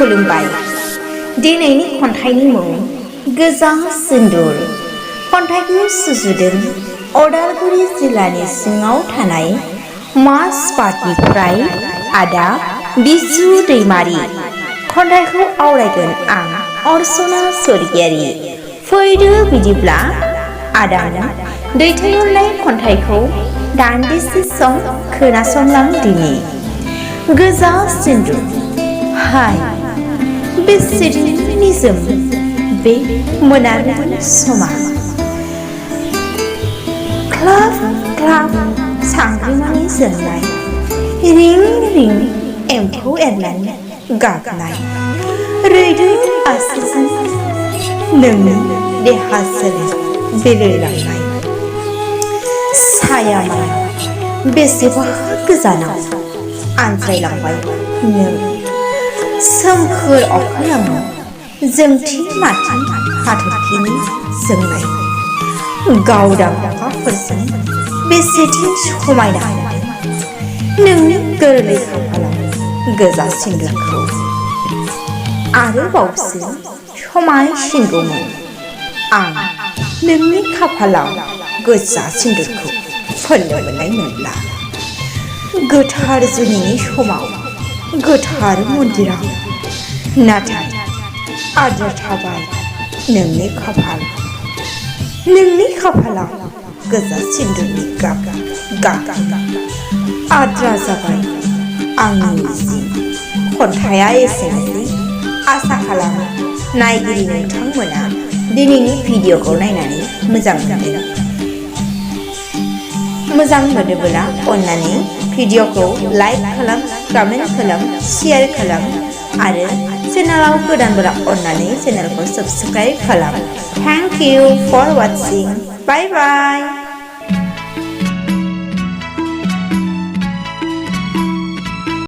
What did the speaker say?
खुलुमबाय दिनैनि खन्थाइनि मुं गोजा सिन्दुर खन्थाइखौ सुजुदों उदालगुरि जिल्लानि सिङाव थानाय माजबाटनिफ्राय आदा बिजु दैमारि खन्थाइखौ आवरायगोन आं अर्चना स्वर्गियारि फैदो बिदिब्ला आदानो दैथायहरनाय खन्थाइखौ दान्दिसे सम खोनासंलां दिनि गोजा सिन्दुर हाय बेसेदि निजोम बे मोनाबिलि समा ख्लाब ख्लाब सांग्रिमानि जोंनाय रिं रिं एम्फौ एनलानि गाबनाय रैदुब आसिजों नोंनि देहा सोलेर बिलिरलांनाय साया माया बेसेबा गोजानाव आनज्रायलांबाय नों सोमखोर अख्राङाव जोंथि माथि हाथरखिनि जोंनाय गावदां अखाफोरजों बेसेदि समायना नोंनि गोरलै खाफालाव गोजा सिन्दुरखौ आरोबावसो समायसिनगौमोन आं नोंनि खाफालाव गोजा सिन्दुरखौ फोननो मोननाय मोनब्ला गोथार जुलिनि समाव गोथार मन्दिराव नाथाय आद्रा थाबाय नोंनि खाफालाव गोजा सिन्दुरनि गाब आद्रा जाबाय आंनि मिजिं खन्थाइया एसेनोसै आसा खालामो नायगिरि नोंथांमोना दिनैनि भिडिअखौ नायनानै मोजां मोनोब्ला अन्नानै भिडिअखौ लाइक खालाम कमेन्ट खालाम शेयार खालाम आरो चेनेलाव गोदानब्ला अन्नानै चेनेलखौ साबस्क्राइब खालाम thank you for watching bye bye.